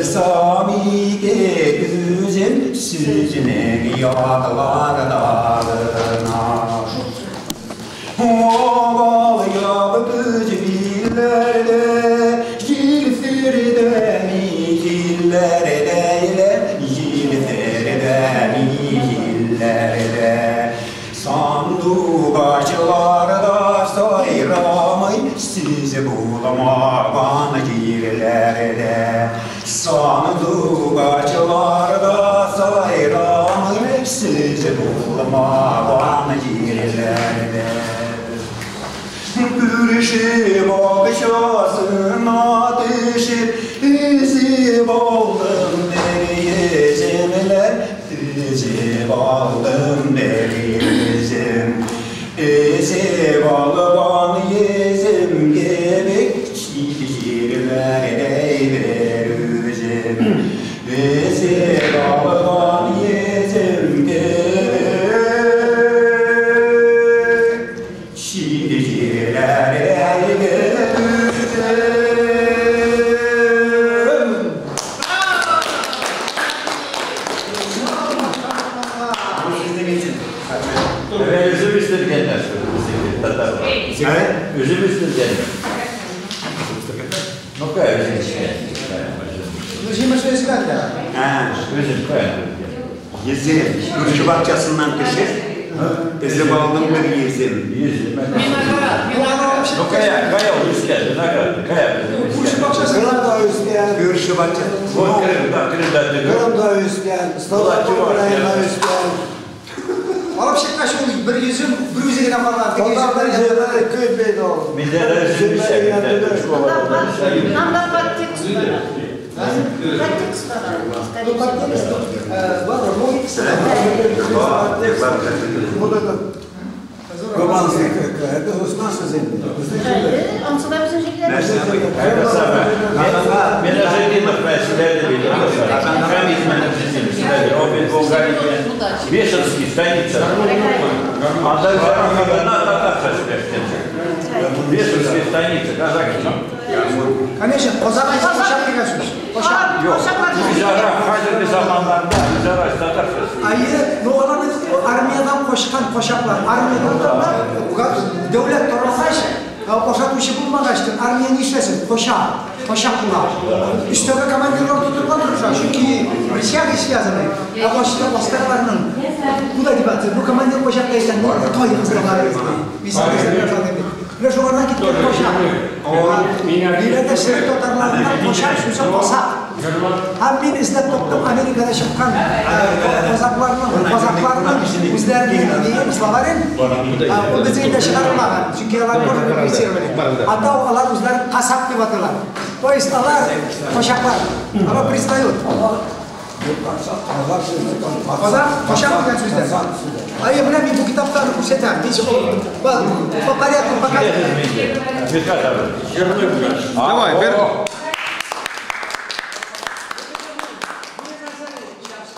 Узсам ике күзем сезнең якларда гына. Обал ягы җилләрдә, җилфердә ми җилләрдә, җилфердә ми җилләрдә. Сандугачларда сайрамый сез булмаган җирләрдә. Сандугачларда сайрамый сез булмаган җирләрдә. Күрше бакчасына төшеп, өзеп алдым бер йөземләр, өзеп алдым бер йөзем. Өзеп алган йөзем кебек, чит җирләрдә бер үзем. Өзеп алган йөзем кебек, чит җирләрдә бер үзем. Бу сезнең өчен. Evet, üzüm istirgenler Tatarlar. Evet. Üzüm istirgenler. Ну, kaya üzüm içken. Үзем эшләгәндә. Ha, Üzüm kaya. Йөзем. Күрше бакчасыннан төшеп, өзеп алдым бер йөзем. Yüzüm. Виноград, виноград. Ну, kaya, kaya üsken, виноград, kaya üzüm Күрше üsken. бакчасында Кырымда үскән, Күрше бакчасы. Вот Крымда, Крымда түгел. Кырымда үскән, Ставропол районында үскән. Алып чыккач ул бер йөзем, бер үзе генә калган. Теге Татарның йөземнәр җирләре күп бит ул. Миндә дә üzüm үсә, миндә дә школада үсә. Нам да подтекст пора. Подтекст пора. Ну, подтекст, бар, логикасы да бар. Вот этот Кубанский, это же наша земля. Ансы да безнең җирләр. Нәрсә бу? Это самое. Минажетдинов мәсьәләре бит. Хамид Минажетдинов сөйләде. Ул бит Болгария. Бешенский станица. Анда на татарча сөйләшкән. Бешенский станица, казаки. Конечно, казак кошак дигән сүз. Кошак. Юк. Үзара хәзерге заманнарда үзара татарча сөйли. Әйе, но алар бит армиядән кочкан кошаклар. Армиядән дәүләт таралгач, ашатучы булмагач, армия нишләсен? Кошак. Кошак була. Өстәге командирлар тотырга тырыша, чөнки присяга связаны. Ә астагыларның куда деваться? Бу командир кошак дисәң, той кызлар. Менә шулардан киткән кошак. Биредә шәрык татарларында кошак сүзе казак. Һәм мин эзләп таптым Америкада чыккан казакларның үзләренең словарен. Ул безгә дә чыгарылмаган, чөнки алар тоже репрессировали. Анда алар үзләрен казак дип аталар. То есть алар кошаклар. Алар признают. Казак, кошак дигән сүзләр. Әйе, менә мин бу китаптан күрсәтәм. Мин по порядку пока. Мидхәт абый. Давай, бер.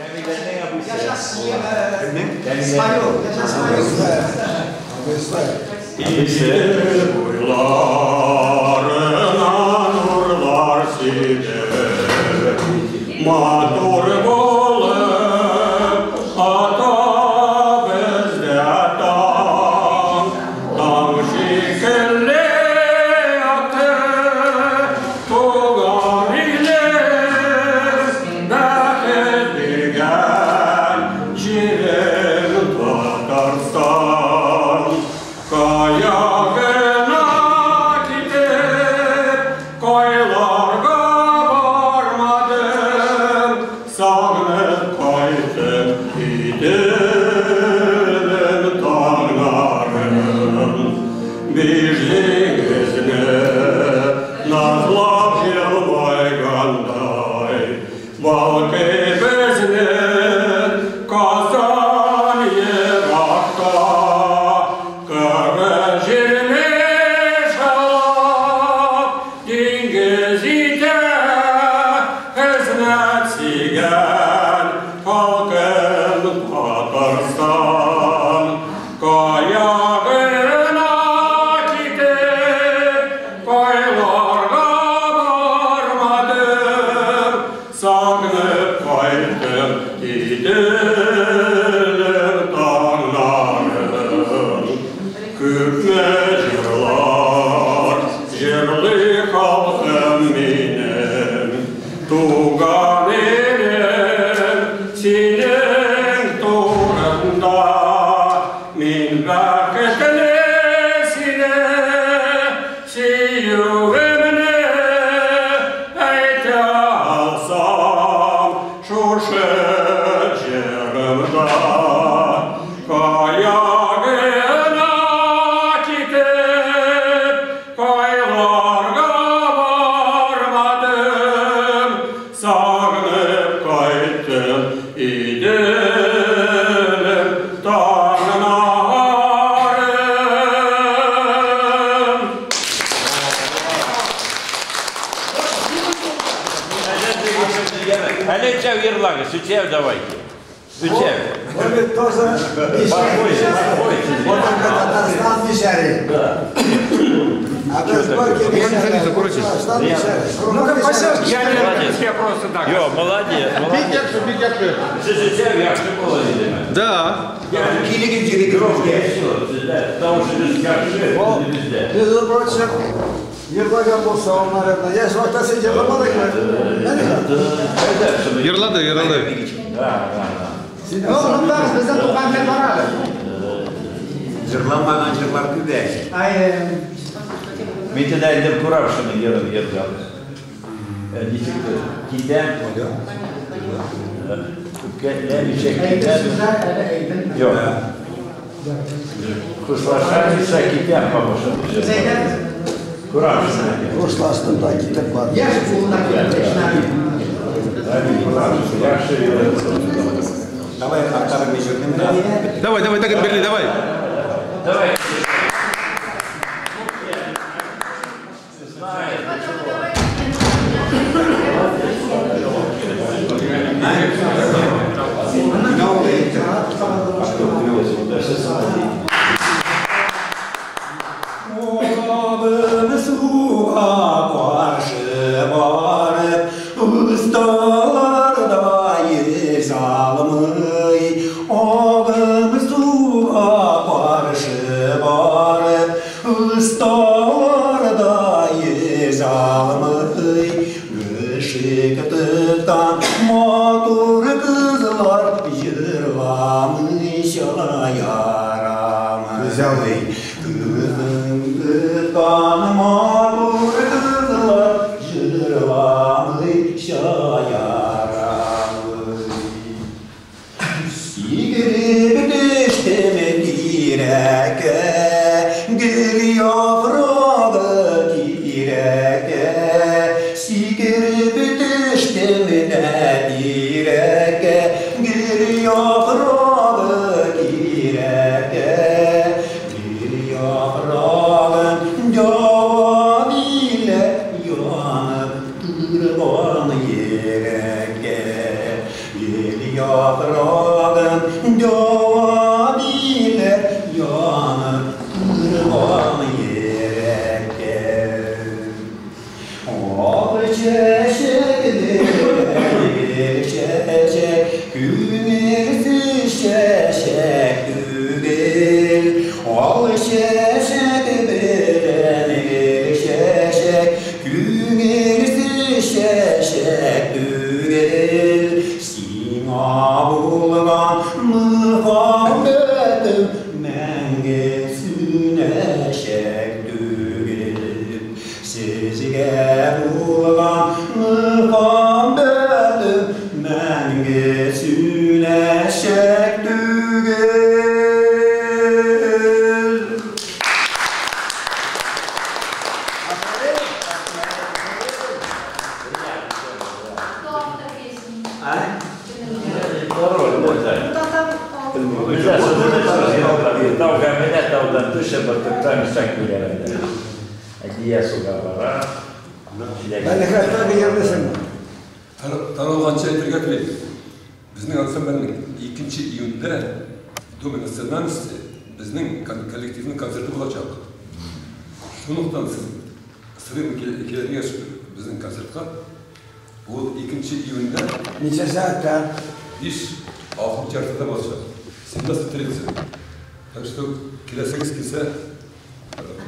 Кәмиләнең абыйсы. Свое, я свое. Абыйсы. Буйларына нурлар сибеп, матур булып ата бездә таң, таң шикелле якты туган илем, бәхет биргән җирем Татарстан. Кая гына китеп, кайларга бармадым, сагынып кайтып китәм таңнарым. Бишлегезне назлап елмайгандай, балкый безнең Казан еракта, кыры җирне шалап, диңгез итә, хезмәт сөйгән халкым Татарстан. Кая гына китеп, кайларга бармадым, Җырлый халкым минем, туган илем, синең турында. Мин бәхетле сине сөюемне әйтә алсам шушы җырымда. Кая гына китеп, кайларга бармадым, сагынып кайттым Иделем, таңнарым. Әле өчәү йырлагыз, өчәү давайте. Өчәү. Вот ведь тоже Попозже, попозже. Вот он Татарстан Мишари. А то сборки Мишари. Татарстан Мишари. Ну-ка, пожалуйста. Я не Молодец. я просто так. Йо, молодец, молодец. Сез өчәү яхшы була дидеме? Да. Килегез җирегезгә. Потому что без яхшы, бездә. Между прочим, йырлаган булса, он, наверное. Я же вот син йырламадың мы? Йырлады, йырлады. Да, да, да. Ну, онытмагыз, безнең туган тел бар әле. Җырламаган җырлар күп әле. Ай, Мин тәдә инде Курабшины йырын йырган. Ничектер, китәм. Күпкә ничек әйбер китәм. сүзләр әле әйбер. Юк. Хушлашамыйча китәм, по-моему. Зәйдән Курабшины. Хушлаштым да китеп бардым. яшь кулына килеп эшләде. Яхшы йырын. Давай актарып җырны. Давай, давай, так бирли, давай. Давай. Оғабым суға қаршы барып, ұсталарда ес алмай. Оғым суға қаршы барып, ұсталарда ес алмай. Гүшік тұтқан матур қызлар жырламыша ярамай. Кызым тұтқан матур қызлар жырламыша ярамай. Сигереп төштем тирәккә, гөл яфрагы тирәккә. Сикереп төштем тирәккә, гөл яфрагы тирәккә. Гөл яфрагын җаван илә янып торган йөрәккә. Гөл яфрагын җаван илә янып торган йөрәккә. Ал чәчәкле гөл чәчәк, күңелсез чәчәк түгел. Ал чәчәк белән гөл чәчәк, күңелсез чәчәк түгел. Сиңа булган мәхәббәтем мәңге сүнәчәк түгел. Сезгә булган мәхәббәтем мәңге сүнәчәк түгел. Кто автор песни? А? Тауга менә, таудан төшә, бер туктамыйча килә. Әдия суга бара. Мәлихәттәге йырлыйсыңмы? Таралганчы әйтергә телим. Безнең ансамбльнең 2 июньдә Доме национальности безнең коллективның концерты булачак. Шунлыктан сез сорыйм килергә безнең концертка. Ул 2 июньдә Ничә сәгатьтә? 5-6 яртыда булачак. 17:30. Так что киләсегез килсә,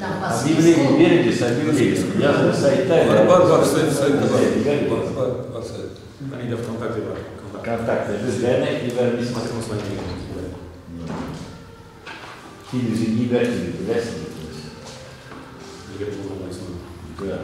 Там по Объявление списку. бирегез, объявление. Язгы сайтта. Бар, бар, бар, сайт, сайтта бар. Бар, бар, бар сайт. Они ВКонтакте бар. Контакты безгә дә җибәрмисез. Син үзең җибәр, беләсең. Нигә булмайсың? Да.